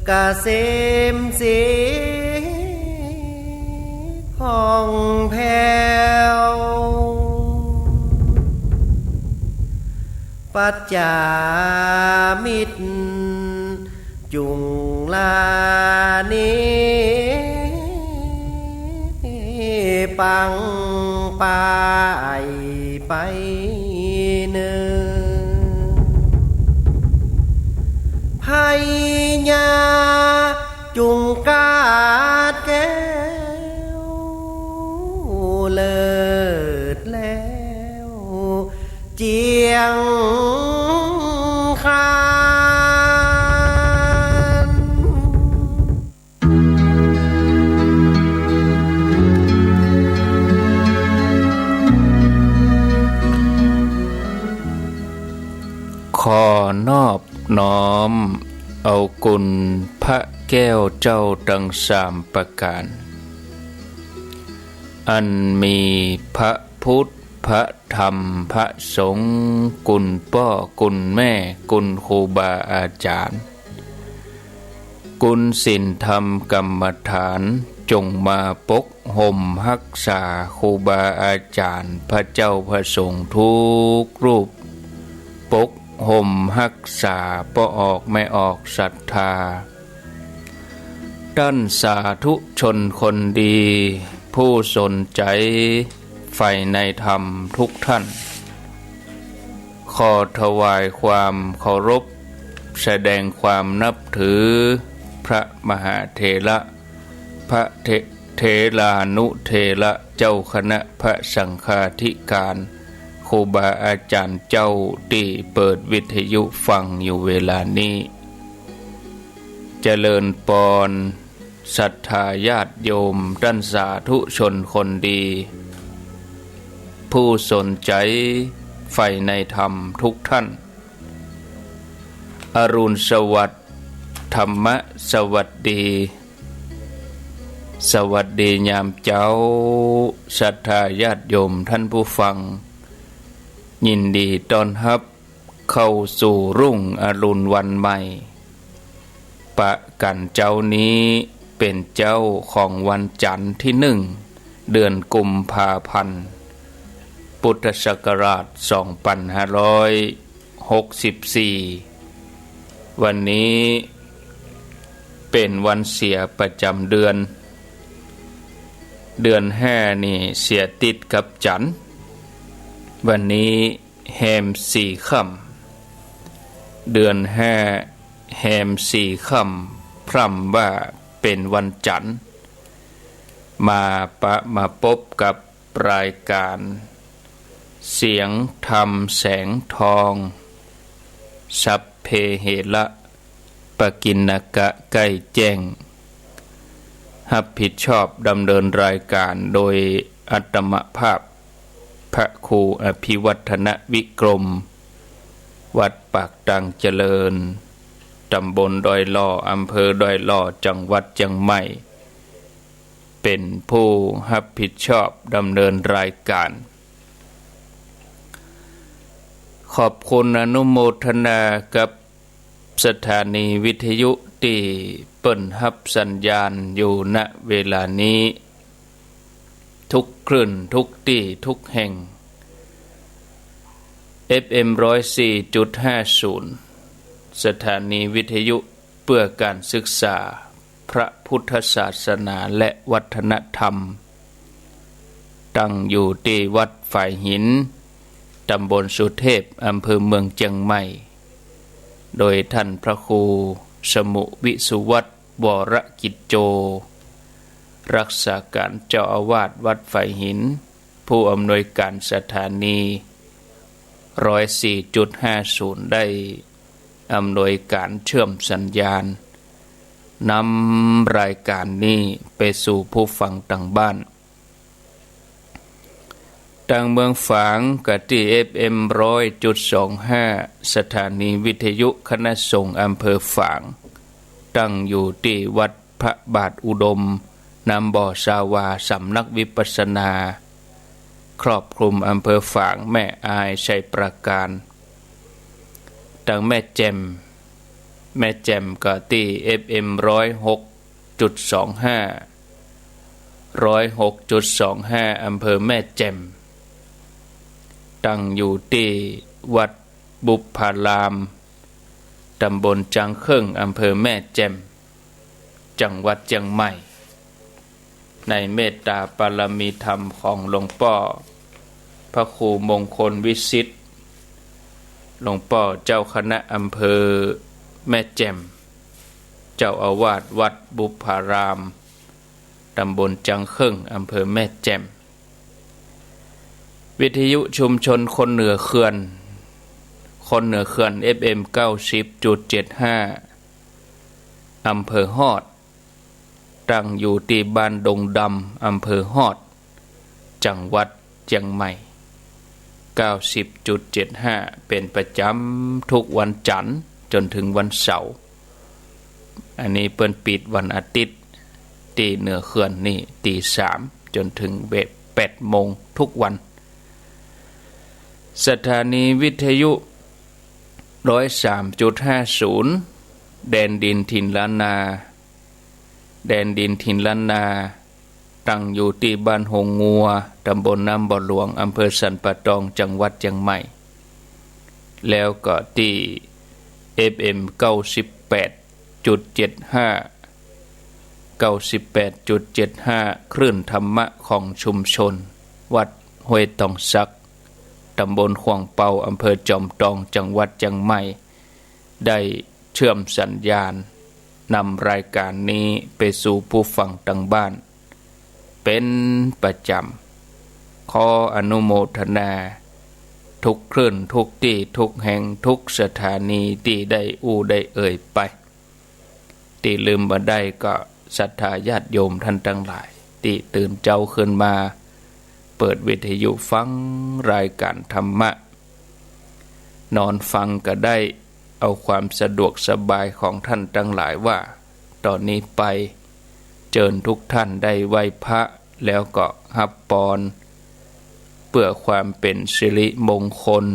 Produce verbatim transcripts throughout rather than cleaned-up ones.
เกษมศรีผ่องแผ้ว ปัจจามิตร จุ่งลานิปังปายไปเนิน พญาจุ่งกาดแก้ว เลิศแล้ว เจียงคาน ขอนอบน้อมเอาคุณพระแก้วเจ้าตังสามประก๋าน อันมีพระพุทธ พระธรรม พระสงฆ์ คุณป้อ คุณแม่ คุณครูบาอาจ๋ารย์ คุณศีลธรรมกรรมฐาน จงมาปกห่มฮักษาครูบาอาจ๋ารย์ พระเจ้าพระสงฆ์ทุกรูป ปกห่มฮักษาป้อออกแม่ออกศรัทธา ต้านสาธุชนคนดี ผู้สนใจ๋ใฝ่ในธรรมทุกท่าน ขอถวายความเคารพ แสดงความนับถือ พระมหาเถระ พระเถ- เถรานุเถระ เจ้าคณะพระสังฆาธิการ ครูบาอาจ๋ารย์เจ้าตี้เปิดวิทยุฟังอยู่เวลานี้ เจริญปอน ศรัทธาญาติโยม ต้านสาธุชนคนดี ผู้สนใจ๋ใฝ่ในธรรมทุกท่าน อรุณสวัสดิ์ ธรรมะสวัสดี สวัสดียามเจ๊า ศรัทธาญาติโยมท่านผู้ฟัง ยินดีต้อนฮับเข้าสู่รุ่งอรุณวันใหม่ ปะกั๋นเจ๊านี้เป๋นเจ๊าของวันจั๋นทร์ตี้หนึ่ง เดือนกุมภาพันธ์ พุทธศักราชสองปันห้าร้อยหกสิบสี่ วันนี้เป๋นวันเสียประจ๋ำเดือน เดือนห้านี่เสียติดกับจั๋นทร์ วันนี้แฮมสี่ค่ำ เดือนห้าแฮมสี่ค่ำ พร่ำว่าเป๋นวันจั๋นทร์ มาปะมาปบกับรายก๋าน เสียงธรรมแสงทอง สัพเพเหระ ปกิณณกะใก้แจ้ง ฮับผิดชอบดำเนินรายก๋านโดยอาตมาภาพ พระครูอภิวัฒนวิกรม วัดปากตางเจริญ ต๋ำบลดอยหล่อ อำเภอดอยหล่อ จังหวัดเจียงใหม่ เป๋นผู้ฮับผิดชอบดำเนินรายก๋าน ขอบคุณอนุโมทนากับสถานีวิทยุตี้เปิ้นฮับสัญญาณอยู่ ณ เวลานี้ ทุกคลื่น ทุกตี้ ทุกแห่ง เอฟเอ็ม ร้อยสี่จุดห้าศูนย์ สถานีวิทยุเพื่อก๋านศึกษาพระพุทธศาสนาและวัฒนธรรม ตั้งอยู่ตี้วัดฝายหิน ต๋ำบลสุเทพ อำเภอเมืองเจียงใหม่ โดยท่านพระครูสมุวิสุวัฒน์ วรกิจโจ รักษาก๋านเจ้าอาวาสวัดฝายหิน ผู้อำนวยก๋านสถานี ร้อยสี่จุดห้าศูนย์ ได้อำนวยก๋านเชื่อมสัญญาณ นำรายก๋านนี้ไปสู่ผู้ฟังตางบ้าน ตางเมืองฝางกะตี้ เอฟเอ็ม ร้อยจุดสองห้า สถานีวิทยุคณะสงฆ์อำเภอฝาง ตั้งอยู่ตี้วัดพระบาทอุดม นำบ่อสาวา สำนักวิปัสสนา ครอบคลุมอำเภอฝาง แม่อาย ชัยปราการ ตางแม่แจ่ม แม่แจ่มก็ตี้ เอฟเอ็ม ร้อยหกจุดสองห้า ร้อยหกจุดสองห้า อำเภอแม่แจ่ม ตั้งอยู่ตี้วัดบุพพาราม ตำบลจังเคิ่ง อำเภอแม่แจ่ม จังหวัดเจียงใหม่ ในเมตตาปารมีธรรมของหลวงป้อพระครูมงคลวิสิทธิ์ หลวงป้อเจ้าคณะอำเภอแม่แจ่ม เจ้าอาวาสวัดบุพพาราม ตำบลจังเคิ่ง อำเภอแม่แจ่ม วิทยุชุมชนคนเหนือเขื่อน คนเหนือเขื่อน เอฟเอ็ม เก้าสิบจุดเจ็ดห้า อำเภอฮอด ตั้งอยู่ตี้บ้านดงดำ อำเภอฮอด จังหวัดเจียงใหม่ เก้าสิบจุดเจ็ดห้า เป๋นประจ๋ำทุกวันจันทร์จ๋นเถิงวันเสาร์ อันนี้เปิ้นปิดวันอาทิตย์ ตี้เหนือเขื่อนนี่ตีสามจ๋นเถิงเวลาแปดโมงทุกวัน สถานีวิทยุ ร้อยสามจุดห้าศูนย์ แดนดินถิ่นล้านนา แดนดินถิ่นล้านนา ตั้งอยู่ตี้บ้านฮงงัว ตำบลน้ำบ่อหลวง อำเภอสันป่าตอง จังหวัดเจียงใหม่ แล้วก็ตี้ เอฟเอ็ม เก้าสิบแปดจุดเจ็ดห้า เก้าสิบแปดจุดเจ็ดห้า คลื่นธรรมะของชุมชน วัดห้วยตองสัก ตำบลขว่างเปา อำเภอจอมตอง จังหวัดเจียงใหม่ ได้เชื่อมสัญญาณ นำรายการนี้ไปสู่ผู้ฟังตางบ้าน เป๋นประจ๋ำ ขออนุโมทนา ทุกคลื่น ทุกตี้ ทุกแห่ง ทุกสถานีตี้ได้อู้ได้เอ่ยไป ตี้ลืมบ่ได้ก็ศรัทธาญาติโยมต้านตังหลาย ตี้ตื่นเจ๊าขึ้นมา เปิดวิทยุฟังรายการธรรมะ นอนฟังก็ได้ เอาความสะดวกสบายของต้านตังหลายว่า ต่อนี้ไป เจิญทุกต้านได้ไหว้พระ แล้วก็ฮับปอน เปื้อความเป๋นสิริมงคล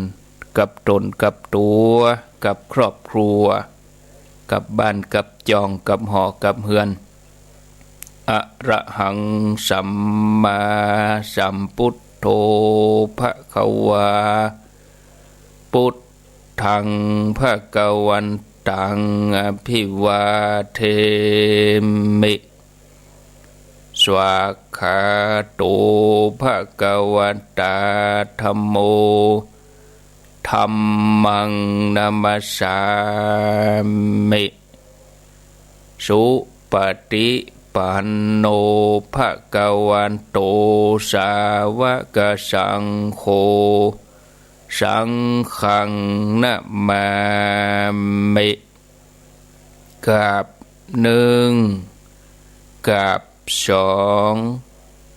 กับตนกับตั๋ว กับครอบครัว กับบ้านกับจอง กับหอกับเฮือน อะระหัง สัมมาสัมพุทโธ ภะคะวา พุทธัง ภะคะวันตัง อะภิวาเทมิ สวากขาโต ภะคะวะตา ธัมโม ธัมมัง นะมัสสามิ สุปะติปันโน ภะคะวะโต สาวะกะสังโฆ สังฆัง นะมามิ กราบหนึ่ง กราบสอง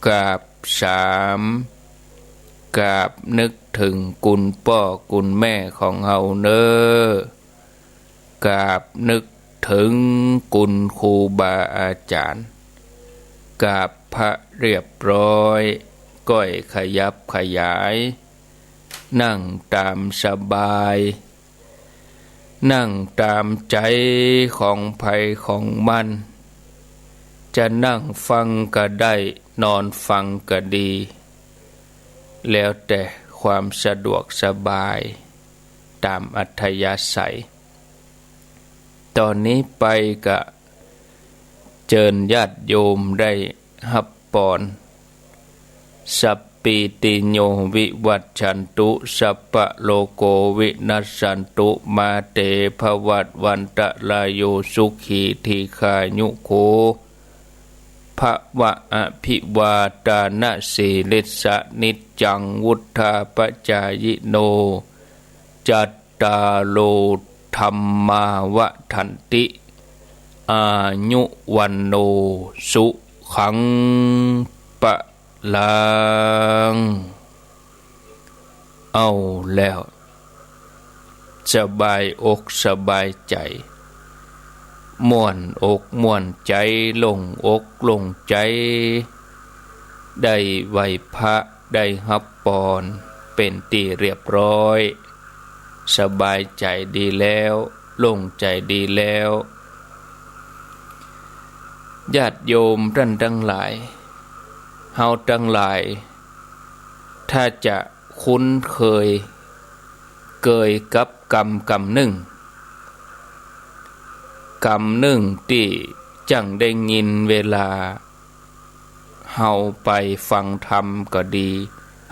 กราบสาม กราบนึกเถิงคุณป้อคุณแม่ของเฮาเน่อ กราบนึกเถิงคุณครูบาอาจ๋ารย์ กราบพระเรียบร้อย ก้อยขยับขยาย นั่งต๋ามสบาย นั่งต๋ามใจ๋ของใผของมัน จะนั่งฟังก็ได้ นอนฟังก็ดี แล้วแต่ความสะดวกสบาย ต๋ามอัธยาศัย ต่อนี้ไปก็เจิญญาติโยมได้ฮับปอน สัพพีติโย วิวัชชันตุ สัพพะโรโค วินัสสันตุ มาเต ภวัตวันตะราโย สุขี ทีฆายุโข ภะวะ อะภิวาทานะสีลิสสะ นิจจัง วุฑฒาปะจายิโน จัตตาโร ธัมมา วัฑฒันติ อายุ วัณโณ สุขัง พะลัง เอาแล้ว สบายอกสบายใจ๋ ม่วนอกม่วนใจ๋ โล่งอกโล่งใจ๋ ได้ไหว้พระ ได้ฮับปอน เป๋นตี้เรียบร้อย สบายใจ๋ดีแล้ว โล่งใจ๋ดีแล้ว ญาติโยมต้านตังหลาย เฮาตังหลาย ถ้าจะคุ้นเคย เกยกับกำกำนึ่ง กำนึ่งตี้จั่งได้ยินเวลา เฮาไปฟังธรรมก็ดี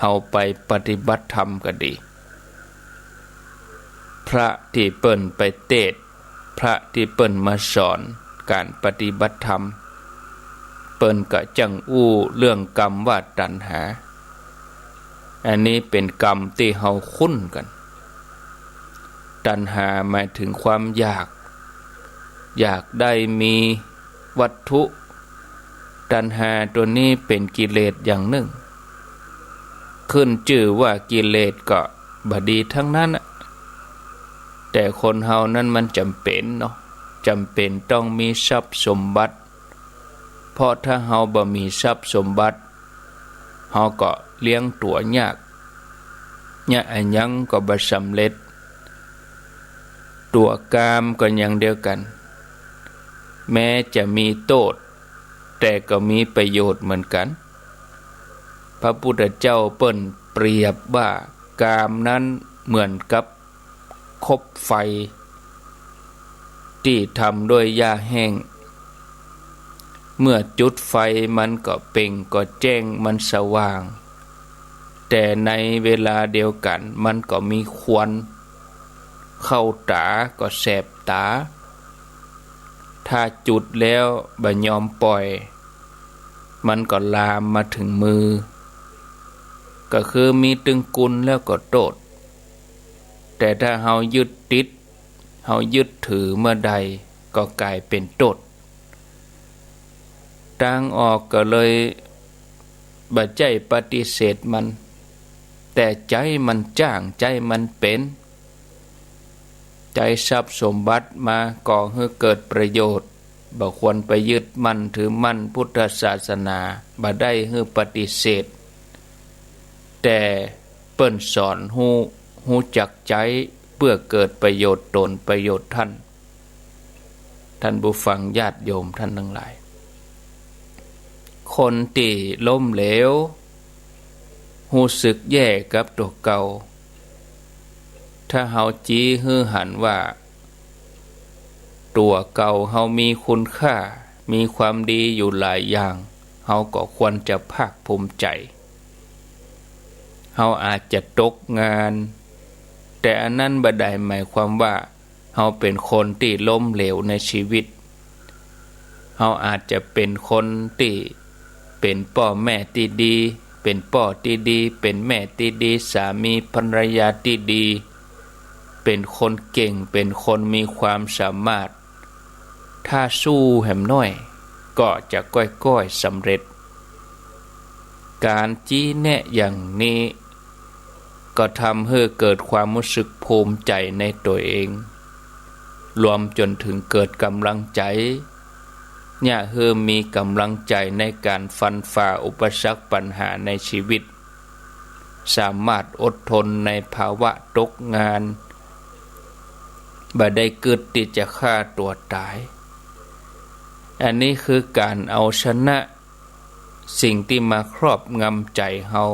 เฮาไปปฏิบัติธรรมก็ดี พระตี้เปิ้นไปเตสน์ พระตี้เปิ้นมาสอนก๋านปฏิบัติธรรม เปิ้นก็จั่งอู้เรื่องกำว่าตัณหา อันนี้เป๋นกำตี้เฮาคุ้นกั๋น ตัณหาหมายเถิงความอยาก อยากได้มีวัตถุ ตัณหาตั๋วนี้เป๋นกิเลสอย่างนึ่ง ขึ้นจื้อว่ากิเลสก็บ่ดีตังนั้นน่ะ แต่คนเฮานั้นมันจ๋ำเป๋นเนาะ จ๋ำเป๋นต้องมีทรัพย์สมบัติ เพราะถ้าเฮาบ่มีทรัพย์สมบัติ เฮาก็เลี้ยงตั๋วยาก เยียะอะหยังก็บ่สำเร็จ ตั๋วกามก็อย่างเดียวกั๋น แม้จะมีโต้ษ แต่ก็มีประโยชน์เหมือนกั๋น พระพุทธเจ้าเปิ้นเปรียบว่ากามนั้นเหมือนกับ คบไฟตี้ทำด้วยหญ้าแห้ง เมื่อจุดไฟมันก็เปล่งก็แจ้งมันสว่าง แต่ในเวลาเดียวกั๋นมันก็มีควันเข้าต๋าก็แสบต๋า ถ้าจุดแล้วบ่ยอมป่อย มันก็ลามมาเถิงมือ ก็คือมีตึงกุนแล้วก็โต้ษ แต่ถ้าเฮายึดติด เฮายึดถือเมื่อใดก็ก๋ายเป๋นโต้ษ ตางออกก็เลยบ่ใจ้ปฏิเสธมัน แต่ใจ๊มันจ้าง ใจ๊มันเป๋น ใจ๊ทรัพย์สมบัติมาก่อหื้อเกิดประโยชน์ บ่ควรไปยึดมั่นถือมั่นพุทธศาสนา บ่ได้หื้อปฏิเสธ แต่เปิ้นสอนฮู้ ฮู้จักใจ๊เปื้อเกิดประโยชน์ต๋นประโยชน์ต้าน ต้านผู้ฟังญาติโยมต้านตังหลาย คนตี้ล้มเหลว ฮู้สึกแย่กับตั๋วเก่า ถ้าเฮาจี๊หื้อหันว่า ตั๋วเก่าเฮามีคุณค่า มีความดีอยู่หลายอย่าง เฮาก็ควรจะภาคภูมิใจ๋ เฮาอาจจะตกงาน แต่อันนั้นบ่ได้หมายความว่า เฮาเป๋นคนตี้ล้มเหลวในชีวิต เฮาอาจจะเป๋นคนตี้เป๋นป้อแม่ตี้ดี เป๋นป้อตี้ดี เป๋นแม่ตี้ดี สามีภรรยาตี้ดี เป๋นคนเก่ง เป๋นคนมีความสามารถ ถ้าสู้แหมน้อย ก็จะก้อยๆ สำเร็จ ก๋านจี๊แนะอย่างนี้ ก็ทำหื้อเกิดความฮู้สึกภูมิใจ๋ในตั๋วเอง รวมจ๋นเถิงเกิดก๋ำลังใจ๋ เยียะหื้อมีก๋ำลังใจ๋ในก๋านฟันฝ่าอุปสรรคปัญหาในชีวิต สามารถอดทนในภาวะตกงาน บ่ได้กึ๊ดตี้จะฆ่าตั๋วต๋าย อันนี้คือก๋านเอาชนะ สิ่งตี้มาครอบงำใจ๋เฮา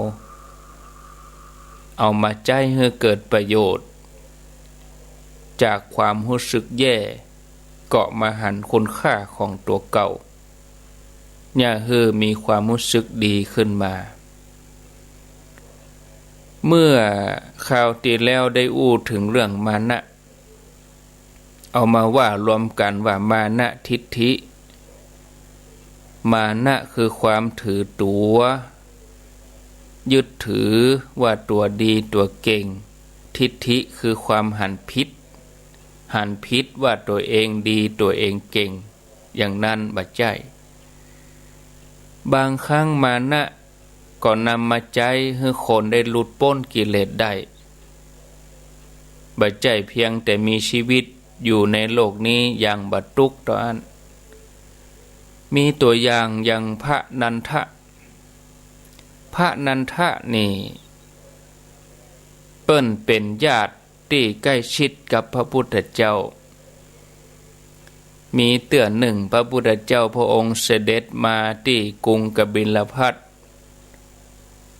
เอามาใจ๊หื้อเกิดประโยชน์ จากความฮู้สึกแย่ ก็มาหันคุณค่าของตั๋วเก่า เยียะหื้อมีความฮู้สึกดีขึ้นมา เมื่อคราวตี้แล้วได้อู้เถิงเรื่องมานะ เอามาว่ารวมกั๋นว่ามานะทิฏฐิ มานะคือความถือตั๋ว ยึดถือว่าตั๋วดีตั๋วเก่ง ทิฏฐิคือความหันผิด หันผิดว่าตั๋วเองดีตั๋วเองเก่ง อย่างนั้นบ่ใจ้ บางครั้งมานะ ก็นำมาใจ๊หื้อคนได้หลุดป๊นกิเลสได้ บ่ใจ้เพียงแต่มีชีวิตอยู่ในโลกนี้อย่างบ่ตุ๊กข์เต้าอั้น มีตั๋วอย่างอย่างพระนันทะ พระนันทะนี่ เปิ้นเป๋นญาติตี้ใก้ชิดกับพระพุทธเจ้า มีเตื้อนึ่งพระพุทธเจ้าพระองค์เสด็จมาตี้กรุงกบิลพัส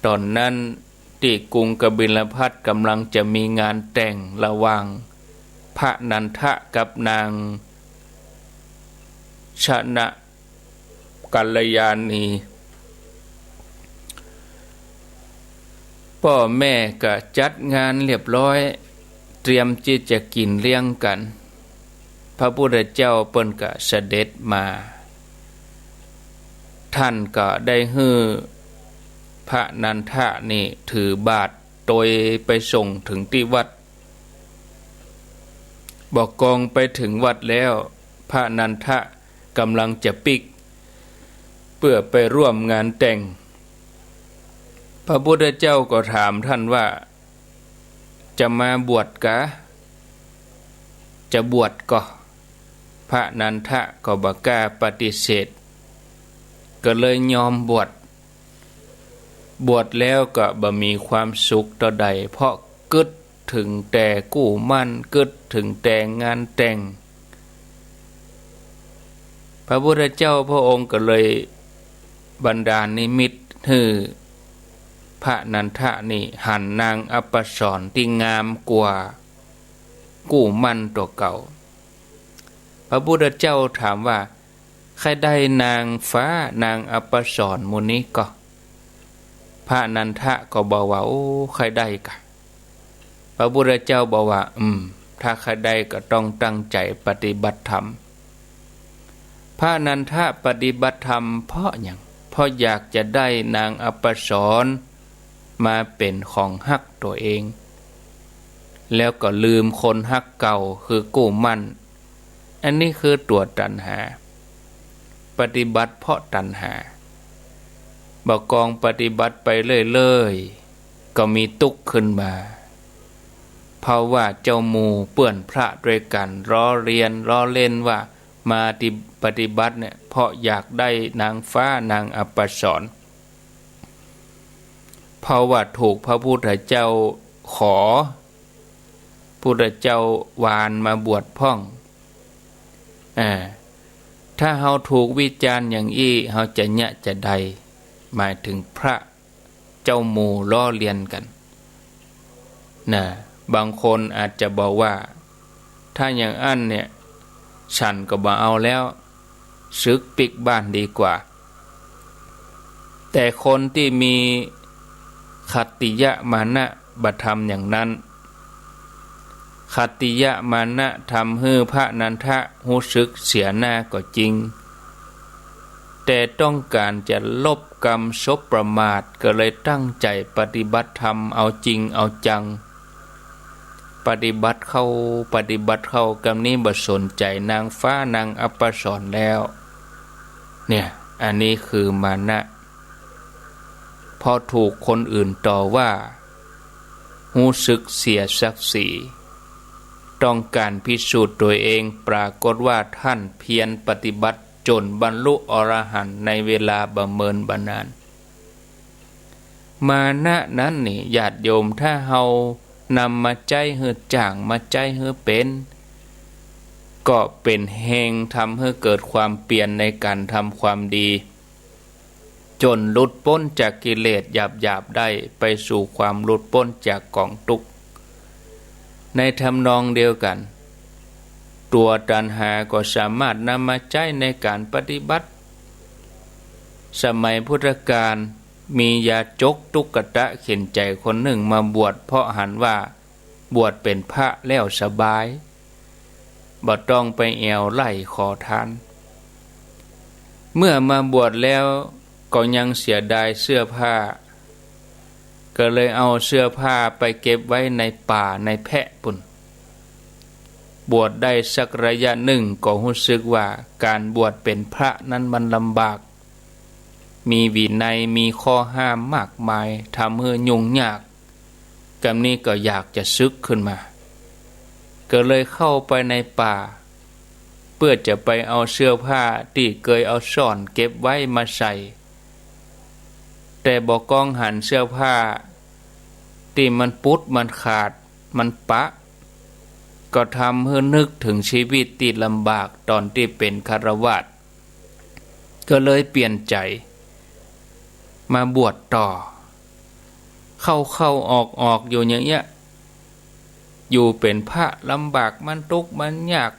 ต๋อนนั้นตี้กรุงกบิลพัสก๋ำลังจะมีงานแต่งระหว่างพระนันทะกับนางชนกัลยาณี ป้อแม่ก็จัดงานเรียบร้อย เตรียมตี้จะกิ๋นเลี้ยงกั๋น พระพุทธเจ้าเปิ้นก็เสด็จมา ท่านก็ได้หื้อพระนันทะนี่ถือบาตรตวยไปส่งเถิงตี้วัด บ่ากองไปเถิงวัดแล้ว พระนันทะก๋ำลังจะปิ๊กเปื้อไปร่วมงานแต่ง พระพุทธเจ้าก็ถามท่านว่า จะมาบวชกา จะบวชก่อ พระนันทะก็บ่กล้าปฏิเสธ ก็เลยยอมบวช บวชแล้วก็บ่มีความสุขเต้าใด เพราะกึ๊ดเถิงแต่กู้หมั้น กึ๊ดเถิงแต่งานแต่ง พระพุทธเจ้าพระองค์ก็เลยบันดาลนิมิตหื้อพระนันทะนี่หันนางอัปสรตี้งามกว่ากู้หมั้นตั๋วเก่า พระพุทธเจ้าถามว่า ใค่ได้นางฟ้านางอัปสรหมู่นี้ก่อ พระนันทะก็บอกว่า โอ้ ใค่ได้กา พระพุทธเจ้าบอกว่า อืม ถ้าใค่ได้ก็ต้องตั้งใจ๋ปฏิบัติธรรม พระนันทะปฏิบัติธรรมเพราะหยัง เพราะอยากจะได้นางอัปสรมาเป๋นของฮักตั๋วเอง แล้วก็ลืมคนฮักเก่าคือกู้หมั้น อันนี้คือตั๋วตัณหา ปฏิบัติเพราะตัณหา บ่ากองปฏิบัติไปเรื่อยๆ ก็มีตุ๊กข์ขึ้นมา เพราะว่าเจ้าหมู่เปื้อนพระตวยกั๋นล้อเลียนล้อเล่นว่ามาปฏิบัติเนี่ย เพราะอยากได้นางฟ้านางอัปสร เพราะว่าถูกพระพุทธเจ้าขอ พุทธเจ้าวานมาบวชพ่อง อ่า ถ้าเฮาถูกวิจารณ์อย่างอี้ เฮาจะเยียะจาใด หมายถึงพระเจ้าหมู่ล้อเลียนกั๋น นะ บางคนอาจจะบอกว่า ถ้าอย่างอั้นเนี่ย ฉันก็บ่เอาแล้ว สึกปิ๊กบ้านดีกว่า แต่คนตี้มีขัตติยมานะบ่ทำอย่างนั้น ขัตติยมานะทำหื้อพระนันทะฮู้สึกเสียหน้าก็จริง แต่ต้องก๋านจะลบกำสบประมาท ก็เลยตั้งใจ๋ปฏิบัติธรรมเอาจริงเอาจัง ปฏิบัติเข้า ปฏิบัติเข้า กำนี้บ่สนใจ๋นางฟ้านางอัปสรแล้ว เนี่ย อันนี้คือมานะ พอถูกคนอื่นต่อว่า ฮู้สึกเสียศักดิ์ศรี ต้องก๋านพิสูจน์ตั๋วเอง ปรากฏว่าท่านเพียรปฏิบัติจ๋นบรรลุอรหันต์ในเวลาบ่เมินบ่นาน มานะนั้นนี่ ญาติโยม ถ้าเฮานำมาใจ๊หื้อจ๋าง มาใจ๊หื้อเป๋น ก็เป๋นแฮงทำหื้อเกิดความเปียรในก๋านทำความดี จ๋นหลุดป๊นจากกิเลสหยาบๆ ได้ ไปสู่ความหลุดป๊นจากก๋องตุ๊กข์ ในทำนองเดียวกั๋น ตั๋วตัณหาก็สามารถนำมาใจ๊ในก๋านปฏิบัติ สมัยพุทธกาล มียาจกตุ๊กตะเข็ญใจ๋คนนึ่งมาบวช เพราะหันว่าบวชเป๋นพระแล้วสบาย บ่ต้องไปแอ่วไล่ขอทาน เมื่อมาบวชแล้วก็ยังเสียดายเสื้อผ้า ก็เลยเอาเสื้อผ้าไปเก็บไว้ในป่าในแพะปู้น บวชได้สักระยะนึ่งก็ฮู้สึกว่าก๋านบวชเป๋นพระนั้นมันลำบาก มีวินัย มีข้อห้ามมากมาย ทำหื้อยุ่งยาก กำนี้ก็อยากจะสึกขึ้นมา ก็เลยเข้าไปในป่า เปื้อจะไปเอาเสื้อผ้าตี้เกยเอาซ่อนเก็บไว้มาใส่ แต่บ่ากองหันเสื้อผ้าตี้มันปุด มันขาด มันปะ ก็ทำหื้อนึกเถิงชีวิตตี้ลำบากต๋อนตี้เป๋นฆราวาส ก็เลยเปลี่ยนใจ๋มาบวชต่อ เข้าๆ ออกๆ อยู่อย่างเนี้ย อยู่เป๋นพระลำบาก มันตุ๊กข์มันยาก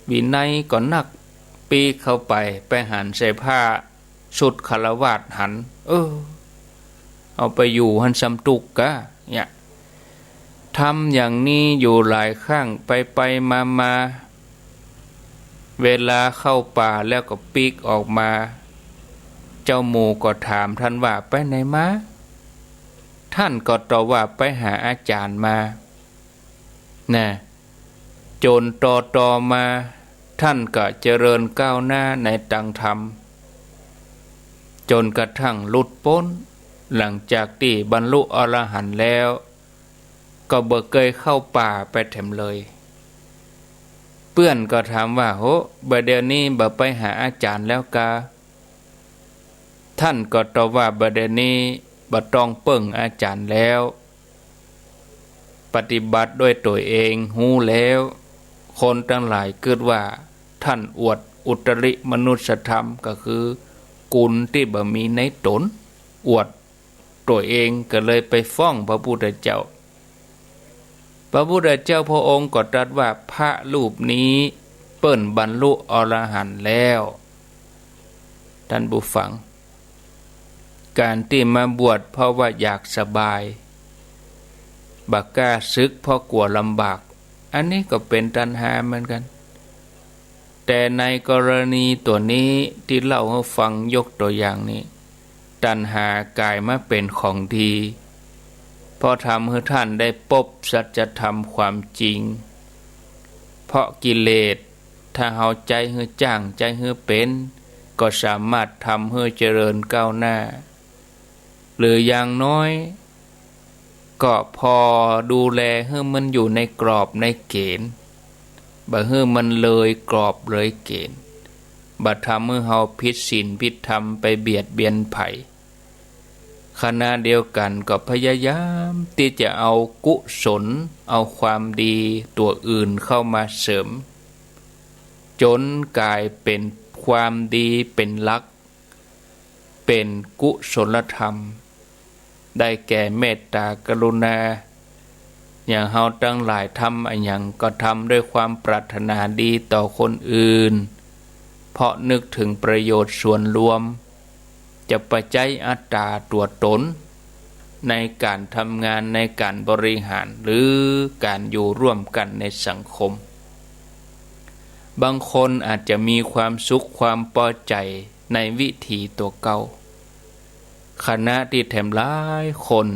วินัยก็นัก ปีกเข้าไป ไปหันใส่ผ้าชุดฆราวาสหัน เออ เอาไปอยู่หั้นซ้ำตุ๊กข์กา เนี่ย ทำอย่างนี้อยู่หลายครั้ง ไปๆ มาๆ เวลาเข้าป่าแล้วก็ปีกออกมา เจ้าหมู่ก็ถามท่านว่า ไปไหนมา ท่านก็ตอบว่า ไปหาอาจ๋ารย์มา นะ จ๋นต่อๆ มา ท่านก็เจริญก้าวหน้าในตางธรรม จ๋นกระทั่งหลุดป๊น หลังจากตี้บรรลุอรหันต์แล้ว ก็บ่เกยเข้าป่าไปแถมเลย เปื้อนก็ถามว่า โห บ่าเดี่ยวนี้บ่ไปหาอาจ๋ารย์แล้วกา ท่านก็ตอบว่า บ่าเดี่ยวนี้บ่ต้องเปิ้งอาจ๋ารย์แล้ว ปฏิบัติด้วยตั๋วเองฮู้แล้ว คนตังหลายกึ๊ดว่าท่านอวดอุตริมนุสธรรม ก็คือกุณตี้บ่มีในต๋น อวดตั๋วเอง ก็เลยไปฟ้องพระพุทธเจ้า พระพุทธเจ้าพระองค์ก็ตรัสว่า พระรูปนี้เปิ้นบรรลุอรหันต์แล้ว ท่านผู้ฟัง ก๋านตี้มาบวชเพราะว่าอยากสบาย บ่กล้าสึกเพราะกลัวลำบาก อันนี้ก็เป๋นตัณหาเหมือนกั๋น แต่ในกรณีตั๋วนี้ตี้เล่าหื้อฟังยกตั๋วอย่างนี้ ตัณหาก๋ายมาเป๋นของดี เพราะทำหื้อท่านได้ปบสัจธรรมความจริง เพราะกิเลส ถ้าเฮาใจ๊หื้อจ้าง ใจ๊หื้อเป๋น ก็สามารถทำหื้อเจริญก้าวหน้า หรืออย่างน้อย ก็พอดูแลหื้อมันอยู่ในกรอบในเก๋ณฑ์ บ่หื้อมันเลยกรอบเลยเก๋ณฑ์ บ่ทำหื้อเฮาผิดศีลผิดธรรมไปเบียดเบียนใผ ขณะเดียวกั๋นก็พยายามตี้จะเอากุศล เอาความดีตั๋วอื่นเข้ามาเสริม จ๋นก๋ายเป๋นความดีเป๋นหลัก เป๋นกุศลธรรม ได้แก่เมตตากรุณา อย่างเฮาตังหลายทำอะหยังก็ทำด้วยความปรารถนาดีต่อคนอื่น เพราะนึกเถิงประโยชน์ส่วนรวม จะบ่ใจ๊อัตตาตั๋วต๋น ในก๋านทำงาน ในก๋านบริหาร หรือก๋านอยู่ร่วมกั๋นในสังคม บางคนอาจจะมีความสุขความปอใจ๋ในวิถีตั๋วเก่า ขณะตี้แถมหลายคน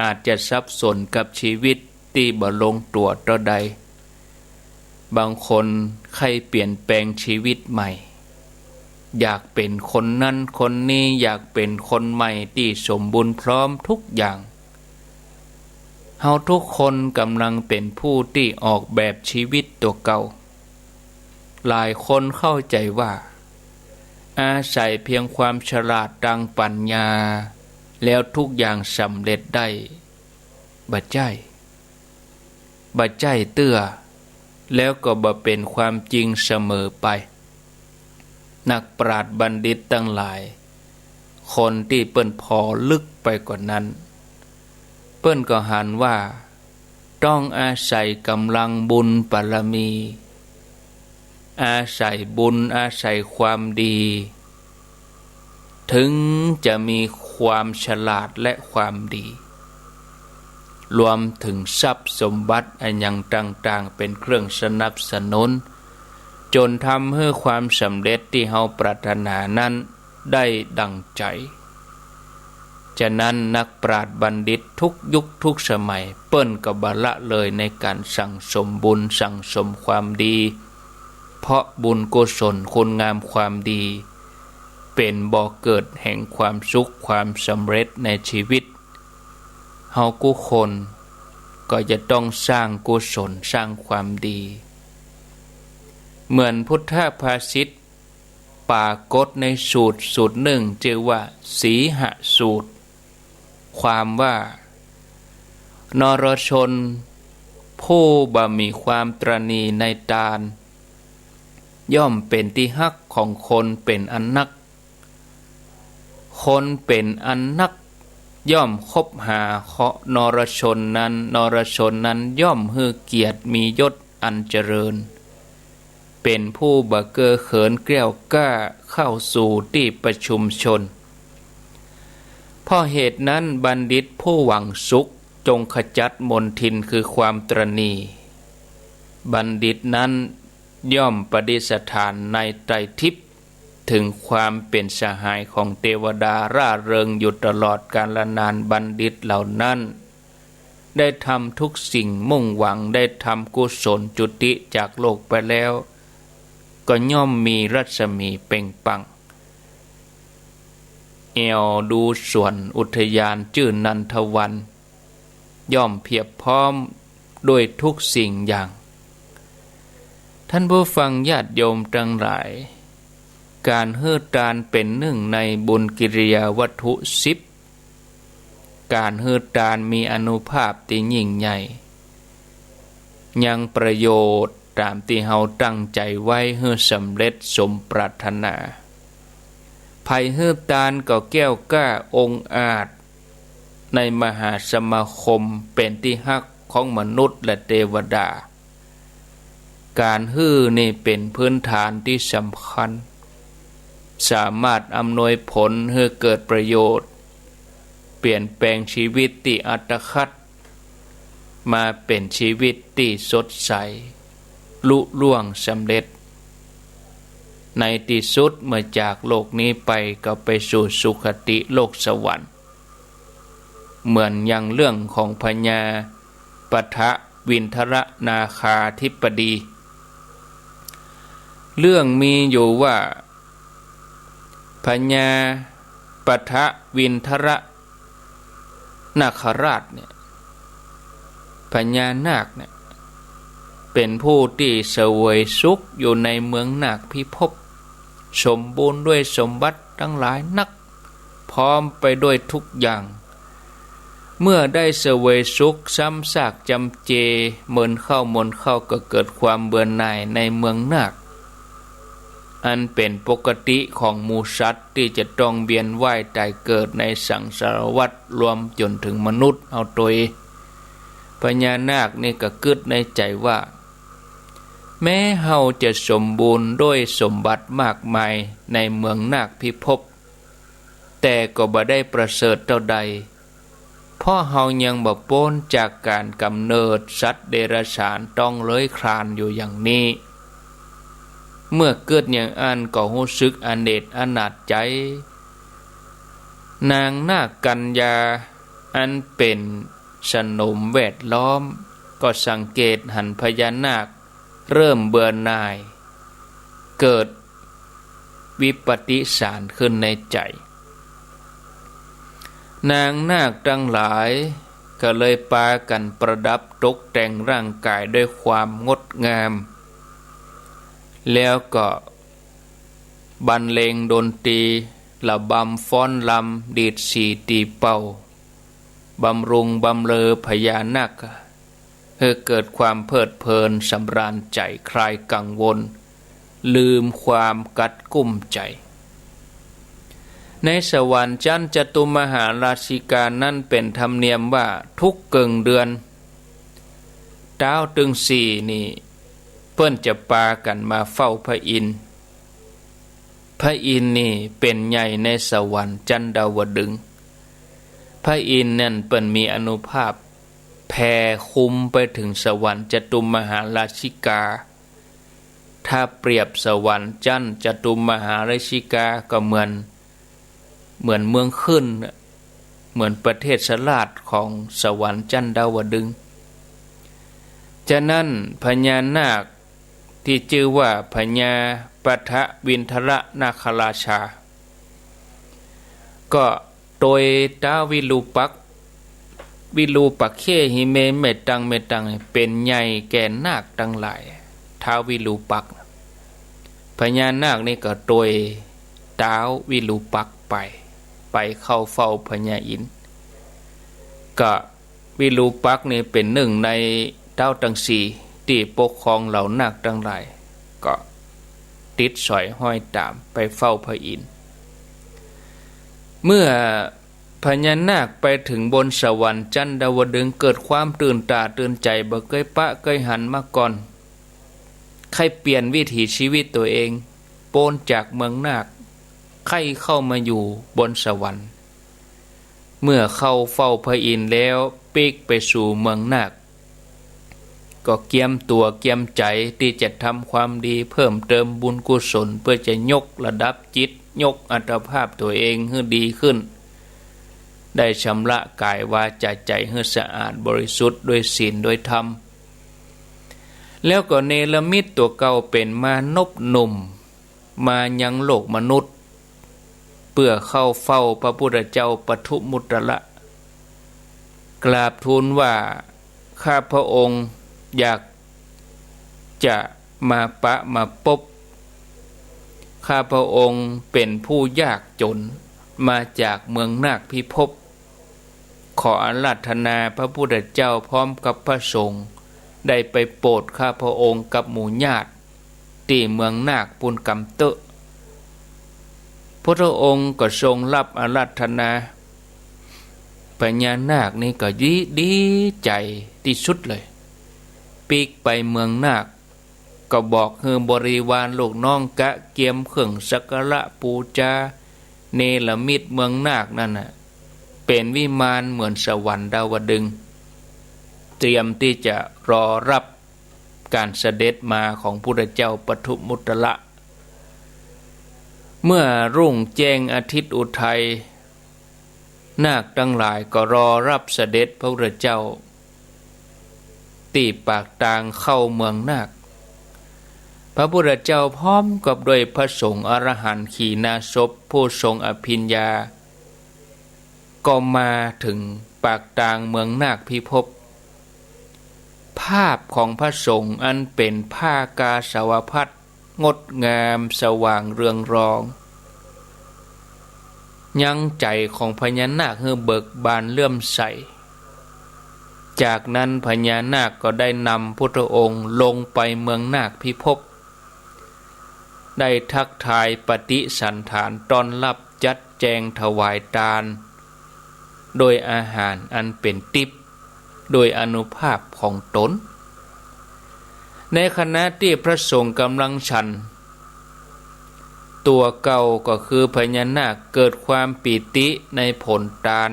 อาจจะสับสนกับชีวิตตี้บ่ลงตั๋วเต้าใด บางคนใค่เปลี่ยนแปลงชีวิตใหม่ อยากเป๋นคนนั้นคนนี้ อยากเป๋นคนใหม่ตี้สมบูรณ์พร้อมทุกอย่าง เฮาทุกคนก่ำลังเป๋นผู้ตี้ออกแบบชีวิตตั๋วเก่า หลายคนเข้าใจ๋ว่า อาศัยเพียงความฉลาดตางปั๋ญญา แล้วทุกอย่างสำเร็จได้ บ่ใจ้ บ่ใจ้เตื้อ แล้วก็บ่เป๋นความจริงเสมอไป นักปราชญ์บัณฑิตตังหลาย คนตี้เปิ้นผ่อลึกไปกว่านั้น เปิ้นก็หันว่า ต้องอาศัยก๋ำลังบุญบารมี อาศัยบุญ อาศัยความดี เถิงจะมีความฉลาดและความดี รวมเถิงทรัพย์สมบัติอะหยังต่างๆ เป๋นเครื่องสนับสนุน จ๋นทำหื้อความสำเร็จตี้เฮาปรารถนานั้นได้ดั่งใจ๋ ฉะนั้นนักปราชญ์บัณฑิตทุกยุคทุกสมัย เปิ้นก็บ่ละเลยในก๋านสั่งสมบุญสั่งสมความดี เพราะบุญกุศลคุณงามความดี เป๋นบ่อเกิดแห่งความสุขความสำเร็จในชีวิต เฮากู้คนก็จะต้องสร้างกุศลสร้างความดี เหมือนพุทธภาษิตปรากฏในสูตรสูตรนึ่ง จื้อว่าสีหสูตร ความว่า นรชน ผู้บ่มีความตระหนี่ในตาน ย่อมเป๋นตี้ฮักของคนเป๋นอันนัก คนเป๋นอันนักย่อมคบหาเคาะนรชนนั้น นรชนนั้นย่อมหื้อเกียรติมียศอันเจริญ เป๋นผู้บ่เก้อเขินแกล้วกล้าเข้าสู่ตี้ประชุมชน เพราะเหตุนั้นบัณฑิตผู้หวังสุขจงขจัดมลทินคือความตระหนี่ บัณฑิตนั้นย่อมประดิษฐานในไตรทิพย์ ถึงความเป๋นสหายของเตวดาร่าเริงอยู่ตลอดกาลนาน บัณฑิตเหล่านั้นได้ทำทุกสิ่งมุ่งหวัง ได้ทำกุศลจุติจากโลกไปแล้ว ก็ย่อมมีรัศมีเปล่งปลั่ง แอ่วดูสวนอุทยานจื้อนันทวัน ย่อมเพียบพร้อมด้วยทุกสิ่งอย่าง ท่านผู้ฟังญาติโยมตังหลาย ก๋านหื้อตานเป๋นนึ่งในบุญกิริยาวัตถุสิบ ก๋านหื้อตานมีอานุภาพตี้ยิ่งใหญ่ ยังประโยชน์ต๋ามตี้เฮาตั้งใจ๋ไว้หื้อสำเร็จสมปรารถนา ใผหื้อตานก็แกล้วกล้าองอาจ ในมหาสมาคมเป๋นตี้ฮักของมนุษย์และเตวดา ก๋านหื้อนี่เป๋นพื้นฐานตี้สำคัญ สามารถอำนวยผลหื้อเกิดประโยชน์ เปลี่ยนแปลงชีวิตตี้อัตคัด มาเป๋นชีวิตตี้สดใส ลุล่วงสำเร็จ ในตี้สุดเมื่อจากโลกนี้ไปก็ไปสู่สุคติโลกสวรรค์ เหมือนอย่างเรื่องของพญาปทวินทรนาคาธิปดี เรื่องมีอยู่ว่า พญาปทวินทรนาคราชเนี่ย พญานาคเนี่ย เป๋นผู้ตี้เสวยสุขอยู่ในเมืองนาคพิภพ สมบูรณ์ด้วยสมบัติตังหลายนัก พร้อมไปด้วยทุกอย่าง เมื่อได้เสวยสุขซ้ำซากจำเจ เมินเข้าเมินเข้าก็เกิดความเบื่อหน่ายในเมืองนาค อันเป๋นปกติของหมู่สัตว์ตี้จะต้องเวียนว่ายต๋ายเกิดในสังสารวัฏ รวมจ๋นเถิงมนุษย์เฮาตวย พญานาคนี่ก็กึ๊ดในใจ๋ว่า แม้เฮาจะสมบูรณ์ด้วยสมบัติมากมายในเมืองนาคพิภพ แต่ก็บ่ได้ประเสริฐเต้าใด เพราะเฮายังบ่ป๊นจากก๋านก๋ำเนิดสัตว์เดรัจฉานต้องเลื้อยคลานอยู่อย่างนี้ เมื่อกึ๊ดอย่างอั้นก็ฮู้สึกอเนกอนาถใจ๋ นางนาคกัญญาอันเป๋นสนมแวดล้อม ก็สังเกตหันพญานาคเริ่มเบื่อหน่าย เกิด วิปฏิสารขึ้นในใจ๋ นางนาคตังหลายก็เลยปากั๋นประดับตกแต่งร่างก๋ายด้วยความงดงาม แล้วก็บรรเลงดนตรี ระบำฟ้อนรำ ดีดสี่ตีเป่า บำรุงบำเรอพญานาค หื้อเกิดความเพลิดเพลินสำราญใจ๋ คลายกังวล ลืมความกั๊ดกุ้มใจ๋ ในสวรรค์จั๊นจตุมหาราชิกานั้นเป๋นธรรมเนียมว่าทุกเกิ่งเดือน ต๊าวตึงสี่นี่ เปิ้นจะปากั๋นมาเฝ้าพระอินทร์ พระอินทร์นี่เป๋นใหญ่ในสวรรค์จั๊นดาวดึงส์ พระอินทร์นั่นเปิ้นมีอานุภาพแผ่คลุมไปเถิงสวรรค์จตุมหาราชิกา ถ้าเปรียบสวรรค์จั๊นจตุมหาราชิกาก็เหมือน เหมือนเมืองขึ้นน่ะ เหมือนประเทศราชของสวรรค์จั๊นดาวดึงส์ ฉะนั้นพญานาคตี้จื้อว่าพญาปทวินทรนาคราชา ก็โตยต๊าววิรูปักษ์ วิรูปักเขหิเม แม่ตัง แม่ตัง เป๋นใหญ่แก่นาคตังหลาย ต๊าววิรูปักษ์ พญานาคนี่ก็โตยต๊าววิรูปักษ์ไป ไปเข้าเฝ้าพญาอินทร์ ก็วิรูปักษ์นี่เป๋นนึ่งใน ต๊าวตังสี่ตี้ปกครองเหล่านาคตังหลาย ก็ติดสอยฮ้อยต๋ามไปเฝ้าพระอินทร์ เมื่อพญานาคไปเถิงบนสวรรค์จั๊นดาวดึงส์ เกิดความตื่นต๋าตื่นใจ๋ บ่เกยปะเกยหันมาก่อน ใค่เปลี่ยนวิถีชีวิตตั๋วเอง ป๊นจากเมืองนาค ใค่เข้ามาอยู่บนสวรรค์ เมื่อเข้าเฝ้าพระอินทร์แล้ว ปิ๊กไปสู่เมืองนาค ก็เกียมตั๋วเกียมใจ๋ตี้จะทำความดี เพิ่มเติมบุญกุศล เปื้อจะยกระดับจิต ยกอัตภาพตั๋วเองหื้อดีขึ้น ได้ชำระก๋ายวาจ๋าใจ๋หื้อสะอาดบริสุทธิ์ด้วยศีลด้วยธรรม แล้วก็เนรมิตตั๋วเก่าเป๋นมานพหนุ่ม มายังโลกมนุษย์ เปื้อเข้าเฝ้าพระพุทธเจ้าปทุมมุตตระ กราบทูลว่า ข้าพระองค์อยากจะมาปะมาปบ ข้าพระองค์เป๋นผู้ยากจ๋น มาจากเมืองนาคพิภพ ขออาราธนาพระพุทธเจ้าพร้อมกับพระสงฆ์ ได้ไปโปรดข้าพระองค์กับหมู่ญาติ ตี้เมืองนาคปู้นกำเต๊อะ พุทธองค์ก็ทรงฮับอาราธนา พญานาคนี่ก็ดี ดีใจ๋ตี้สุดเลย ปิ๊กไปเมืองนาค ก็บอกหื้อบริวารลูกน้องกะเกียมเครื่องสักการะปู๋จา เนรมิตเมืองนาคนั้นน่ะ เป๋นวิมานเหมือนสวรรค์ดาวดึงส์ เตรียมตี้จะรอฮับก๋านเสด็จมาของพุทธเจ้าปทุมมุตตระ เมื่อรุ่งแจ้งอาทิตย์อุทัย นาคตังหลายก็รอฮับเสด็จพระพุทธเจ้า ตี้ปากตางเข้าเมืองนาค พระพุทธเจ้าพร้อมกับด้วยพระสงฆ์อรหันต์ขีณาสพผู้ทรงอภิญญา ก็มาเถิงปากตางเมืองนาคพิภพ ภาพของพระสงฆ์อันเป๋นผ้ากาสาวพัสตร์ งดงาม สว่างเรืองรอง ยังใจ๋ของพญานาคหื้อเบิกบานเลื่อมใส จากนั้นพญานาคก็ได้นำพุทธองค์ลงไปเมืองนาคพิภพ ได้ทักทายปฏิสันถานต้อนฮับ จัดแจงถวายตาน โดยอาหารอันเป๋นติ๊บ โดยอานุภาพของต๋น ในขณะตี้พระสงฆ์ก่ำลังฉัน ตั๋วเก่าก็คือพญานาคเกิดความปีติในผลตาน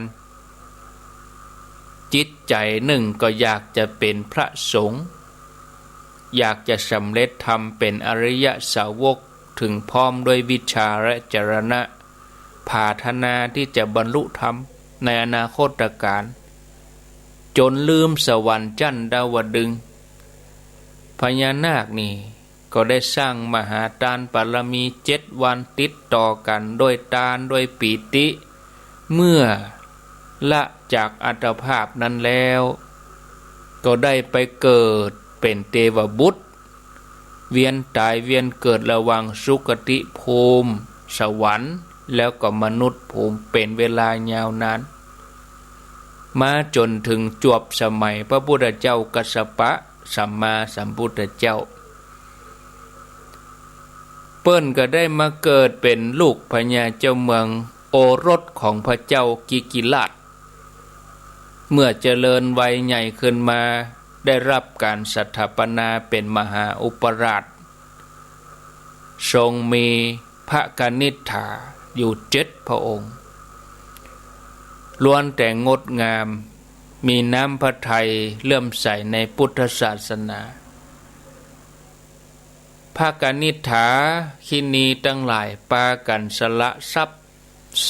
จิตใจ๋นึ่งก็อยากจะเป๋นพระสงฆ์ อยากจะสำเร็จธรรมเป๋นอริยสาวก เถิงพร้อมด้วยวิชชาและจรณะ ผาถนาตี้จะบรรลุธรรมในอนาคตกาล จ๋นลืมสวรรค์จั้นดาวดึงส์ พญานาคนี่ก็ได้สร้างมหาตานบารมีเจ็ดวันติดต่อกั๋น โดยตาน โดยปีติ เมื่อละจากอัตภาพนั้นแล้ว ก็ได้ไปเกิดเป๋นเตวบุตร เวียนต๋ายเวียนเกิดระหว่างสุคติภูมิ สวรรค์ แล้วก็มนุษย์ภูมิเป๋นเวลายาวนาน มาจ๋นเถิงจวบสมัยพระพุทธเจ้ากัสสปะสัมมาสัมพุทธเจ้า เปิ้นก็ได้มาเกิดเป๋นลูกพญาเจ้าเมือง โอรสของพระเจ้ากิกิราช เมื่อเจริญวัยใหญ่ขึ้นมา ได้ฮับก๋านสถาปนาเป๋นมหาอุปราช ทรงมีพระกนิษฐาอยู่เจ็ดพระองค์ ล้วนแต่งดงาม มีน้ำพระทัยเลื่อมใสในพุทธศาสนา พระกนิษฐาคินีตังหลายปากั๋นสละทรัพย์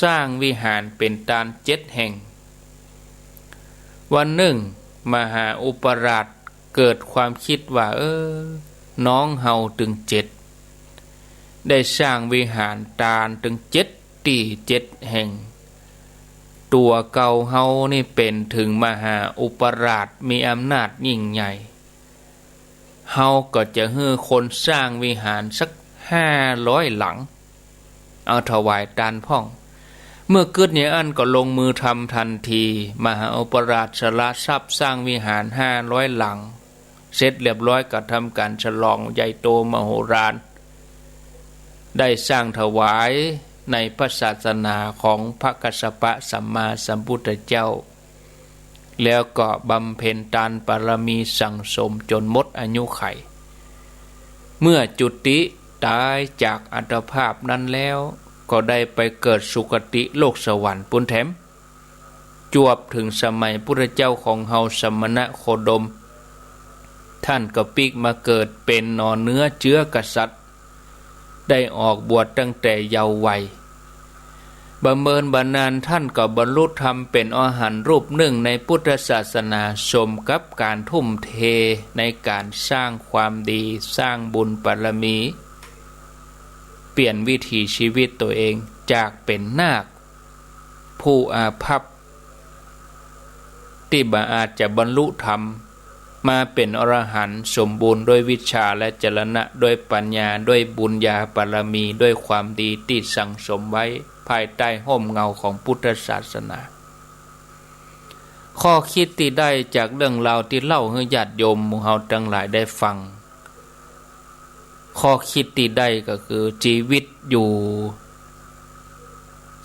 สร้างวิหารเป๋นตานเจ็ดแห่ง วันนึ่ง มหาอุปราชเกิดความกึ๊ดว่า เออ น้องเฮาตึงเจ็ด ได้สร้างวิหารตานตึงเจ็ดตี้เจ็ดแห่ง ตั๋วเก่าเฮานี่เป๋นเถิงมหาอุปราชมีอำนาจยิ่งใหญ่ เฮาก็จะหื้อคนสร้างวิหารสักห้าร้อยหลัง เอาถวายตานพ่อง เมื่อกึ๊ดอย่างอั้นก็ลงมือทำทันที มหาอุปราชสละทรัพย์สร้างวิหารห้าร้อยหลัง เสร็จเรียบร้อยก็ทำก๋านฉลองใหญ่โตมโหฬาร ได้สร้างถวายในพระศาสนาของพระกัสสปะสัมมาสัมพุทธเจ้า แล้วก็บำเพ็ญตานบารมีสั่งสมจ๋นหมดอายุขัย เมื่อจุติต๋ายจากอัตภาพนั้นแล้ว ก็ได้ไปเกิดสุคติโลกสวรรค์ปู้นแถม จวบเถิงสมัยพุทธเจ้าของเฮาสมณะโคดม ต้านก็ปิ๊กมาเกิดเป๋นหน่อเนื้อเจื๊อกษัตริย์ ได้ออกบวชตั้งแต่เยาว์วัย บ่เมินบ่นานต้านก็บรรลุธรรมเป๋นอรหันต์รูปนึ่งในพุทธศาสนา สมกับก๋านทุ่มเทในก๋านสร้างความดี สร้างบุญบารมี เปลี่ยนวิถีชีวิตตั๋วเองจากเป๋นนาค ผู้อาภัพ ตี้บ่อาจจะบรรลุธรรม มาเป๋นอรหันต์สมบูรณ์ด้วยวิชชาและจรณะ ด้วยปัญญา ด้วยบุญญาบารมี ด้วยความดีตี้สั่งสมไว้ภายใต้ฮ่มเงาของพุทธศาสนา ข้อคิดตี้ได้จากเรื่องราวตี้เล่าหื้อญาติโยมหมู่เฮาตังหลายได้ฟัง ข้อคิดตี้ได้ก็คือจีวิตอยู่